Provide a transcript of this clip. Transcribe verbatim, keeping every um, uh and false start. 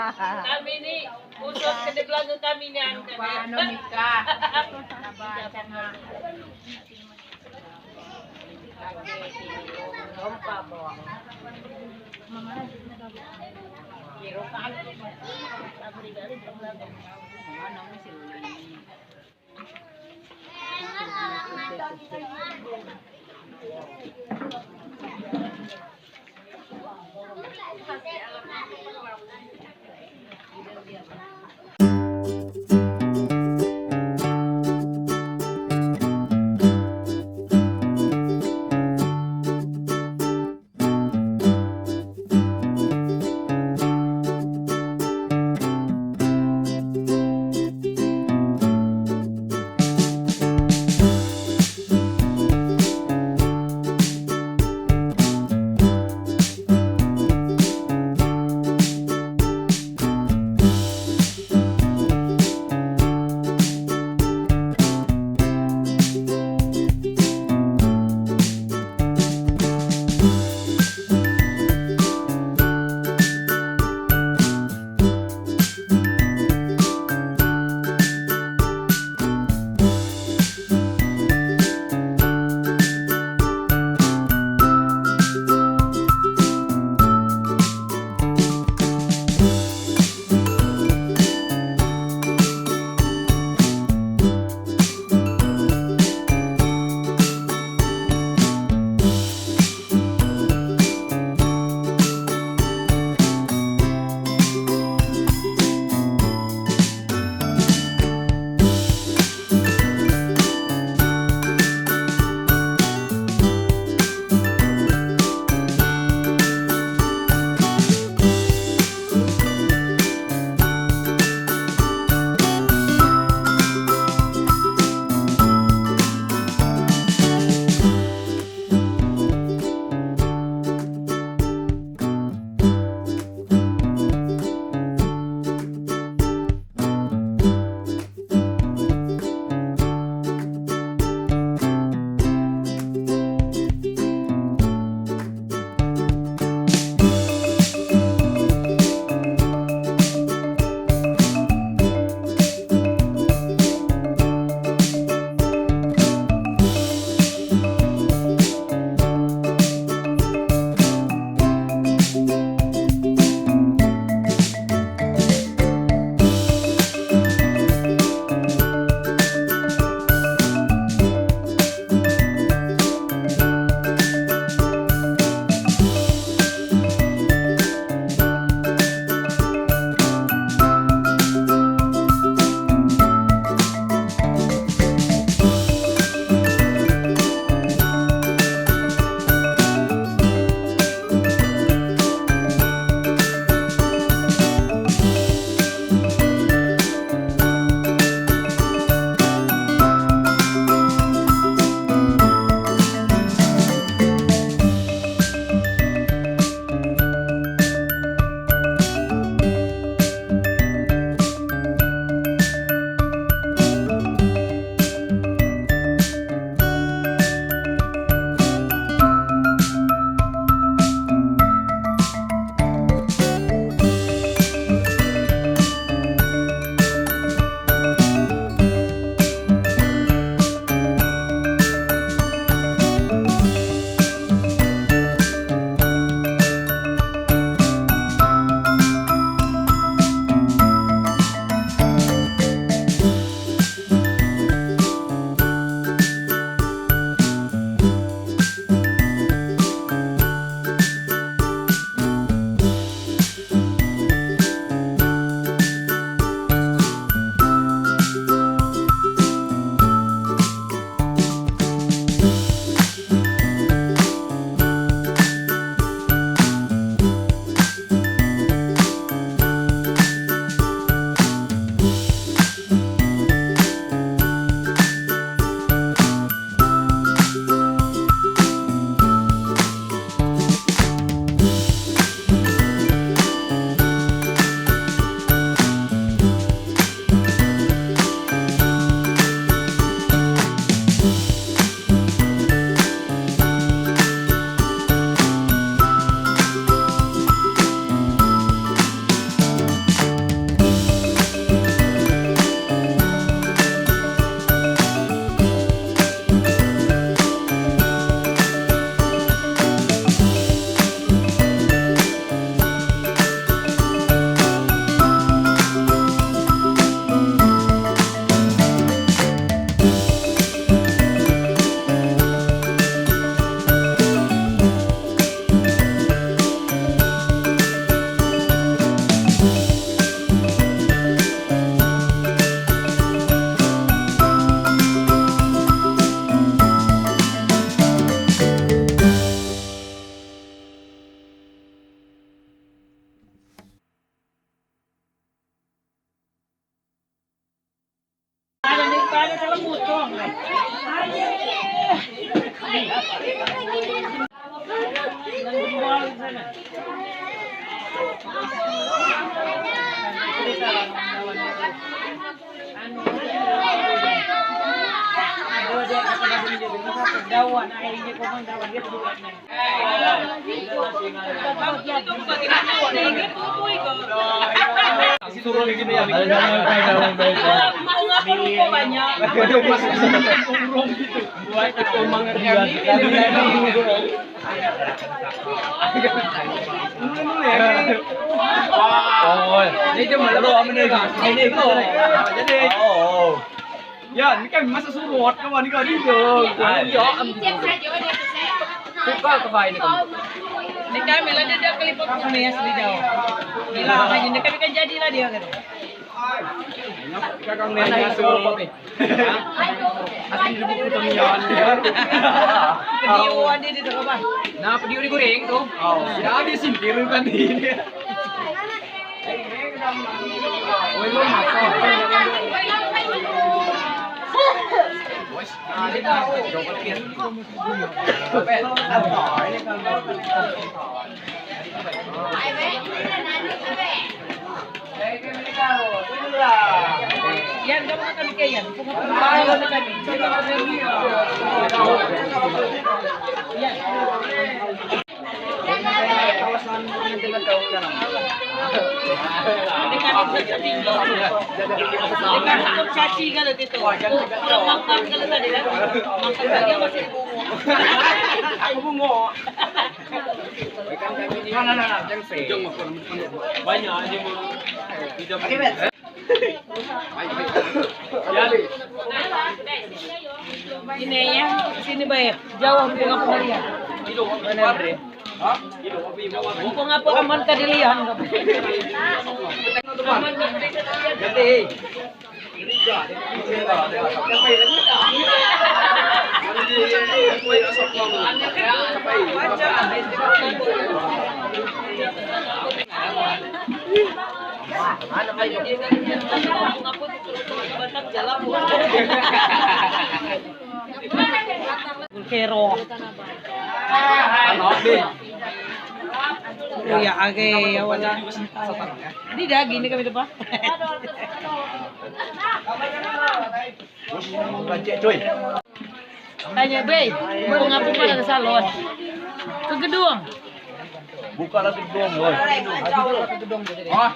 Kami ni, khusus kena belanja kami ni, anu, anu, nikah. Oh, ini dia malu apa ni? Ini kau. Jadi. Oh. Ya, ini kan masa surut kawan ni kau ni tu. Ya, am. Suka ke baik ni kau? Ni kami lah dia, dia keliput kami asli jauh. Gila aja ni kami kan jadilah dia kata. Kakang ni asli. Asli di buku temian. Video ada di toko bah. Nah, video digoreng tu. Oh, sudah habis singkir kan ini. Yan, kamu makan ikan, Yan. Kamu makan ikan. Yan. Ini kan bisa tinggi. Ini kan takut caci kalau gitu. Kalau makan kalau tadi kan. Makan saja masih bunguk. Aku bunguk. Nah, nah, nah, nah, jangan sih. Banyak aja mau. Ini ya, sini bae. Jauh, mumpung apa kalian? Mana, Bre? Mumpung apa aman kadilian? Aman kadilian. Kero. Oh ya, age, ya wala. Ini daging ni kami depan. Tanya, Be, mau ngapain pada ke salon? Ke gedung. Buka lagi gedung, boy. Hah?